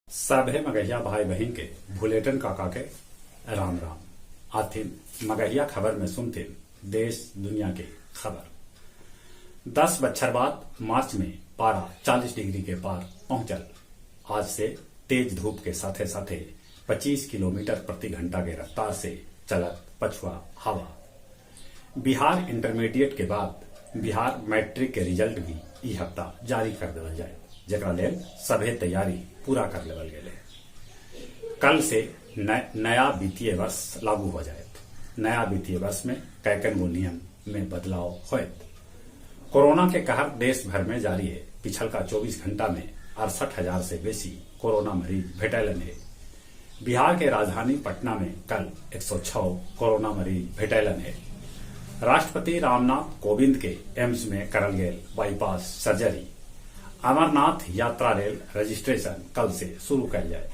सभे मगहिया भाई बहिन के भुलेटन काका के राम राम। आथिन मगहिया खबर में सुनथिन देश दुनिया के खबर। 10 बच्छर बाद मार्च में पारा 40 डिग्री के पार पहुंचल। आज से तेज धूप के साथे साथे 25 किलोमीटर प्रति घंटा के रफ्तार से चलत पछुआ हवा। बिहार इंटरमीडिएट के बाद बिहार मैट्रिक के रिजल्ट भी ई हफ्ता जारी कर देवल जाए, जेकरा लेल सभे तैयारी पूरा कर लेवल गेले। कल से नया वित्तीय वर्ष लागू हो जाए। नया वित्तीय वर्ष में कैकन गो नियम में बदलाव होयत। कोरोना के कहर देश भर में जारी है। पिछलका 24 घंटा में 68,000 से बेसी कोरोना मरीज भेटैलन है। बिहार के राजधानी पटना में कल 106 कोरोना मरीज भेटैलन है। राष्ट्रपति रामनाथ कोविंद के एम्स में करल गेल बाईपास सर्जरी। अमरनाथ यात्रा लेल रजिस्ट्रेशन कल से शुरू कयल जाए।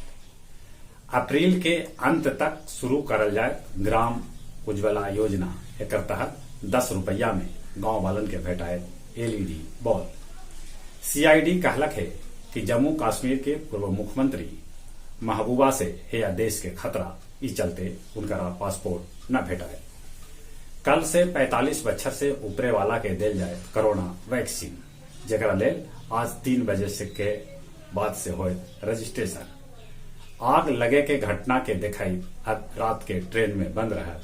अप्रैल के अंत तक शुरू करल जाए ग्राम उज्ज्वला योजना। एकर तहत 10 रुपया में गांव वालन के भेटाए एलईडी बॉल। सीआईडी कहलक है कि जम्मू कश्मीर के पूर्व मुख्यमंत्री महबूबा से है देश के खतरा, ई चलते उनका पासपोर्ट न भेटाए। कल से 45 बच्छर से ऊपरे वाला के देल जाए कोरोना वैक्सीन, जेकरा लेल आज 3 बजे से के बाद से होए रजिस्ट्रेशन। आग लगे के घटना के दिखाई अब रात के ट्रेन में बंद रहा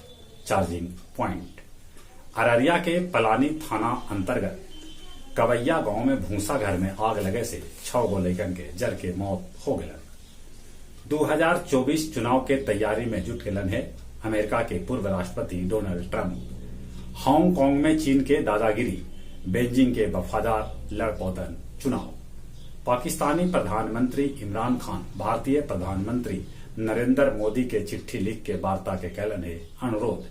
चार्जिंग पॉइंट। अररिया के पलानी थाना अंतर्गत कवैया गांव में भूसा घर में आग लगे से 6 गो लइकन के जर के मौत हो गलन। 2024 चुनाव के तैयारी में जुट गलन है अमेरिका के पूर्व राष्ट्रपति डोनाल्ड ट्रंप। हांगकांग में चीन के दादागिरी, बीजिंग के वफादार लड़ पौतन चुनाव। पाकिस्तानी प्रधानमंत्री इमरान खान भारतीय प्रधानमंत्री नरेंद्र मोदी के चिट्ठी लिख के वार्ता के कैलन है अनुरोध।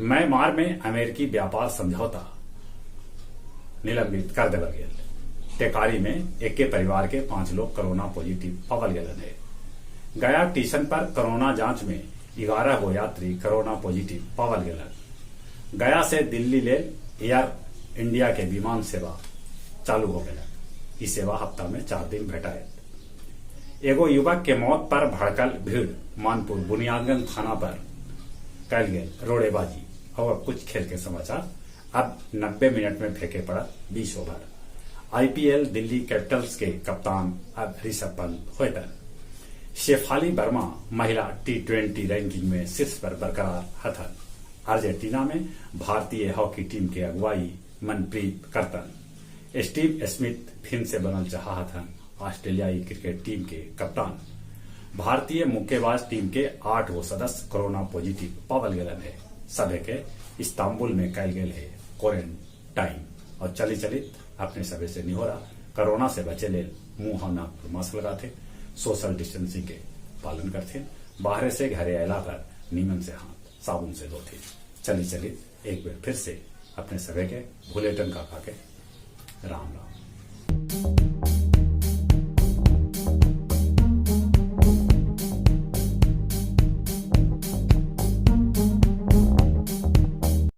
म्यांमार में अमेरिकी व्यापार समझौता निलंबित कर देवल गेल। टेकारी में एके परिवार के 5 लोग कोरोना पॉजिटिव पावल गेलन है। गया स्टेशन पर कोरोना जांच में 11 गो यात्री कोरोना पॉजिटिव पावल गेलन। गया से दिल्ली लेल एयर इंडिया के विमान सेवा चालू हो गया। ई सेवा हफ्ता में 4 दिन भेटायत। एगो युवक के मौत पर भड़कल भीड़, मानपुर बुनियादगंज थाना पर कल गेल रोड़ेबाजी। और कुछ खेल के समाचार। अब 90 मिनट में फेंके पड़ा 20 ओवर। आईपीएल दिल्ली कैपिटल्स के कप्तान अब ऋषभ पंत होयतन। शेफाली वर्मा महिला T20 ranking में शीर्ष पर बरकरार हथन। अर्जेंटीना में भारतीय हॉकी टीम के अगुवाई मनप्रीत करतन। स्टीव स्मिथ फिन से बनल चाहतन ऑस्ट्रेलियाई क्रिकेट टीम के कप्तान। भारतीय मुक्केबाज टीम के 8 गो सदस्य कोरोना पॉजिटिव पावल गेलन है। सभे के इस्तांबुल में कैल गेल है क्वारंटाइन। और चली चलित अपने सभे से निहोरा, कोरोना से बचे लेल मुंह और नाक पर मास्क लगाथे, सोशल डिस्टेंसिंग के पालन करथे, बाहर से घरे अला पर नीमन से हाथ साबुन से धोथे। चली चलित एक बार फिर से अपने सभे के भुलेटन काका के राम राम।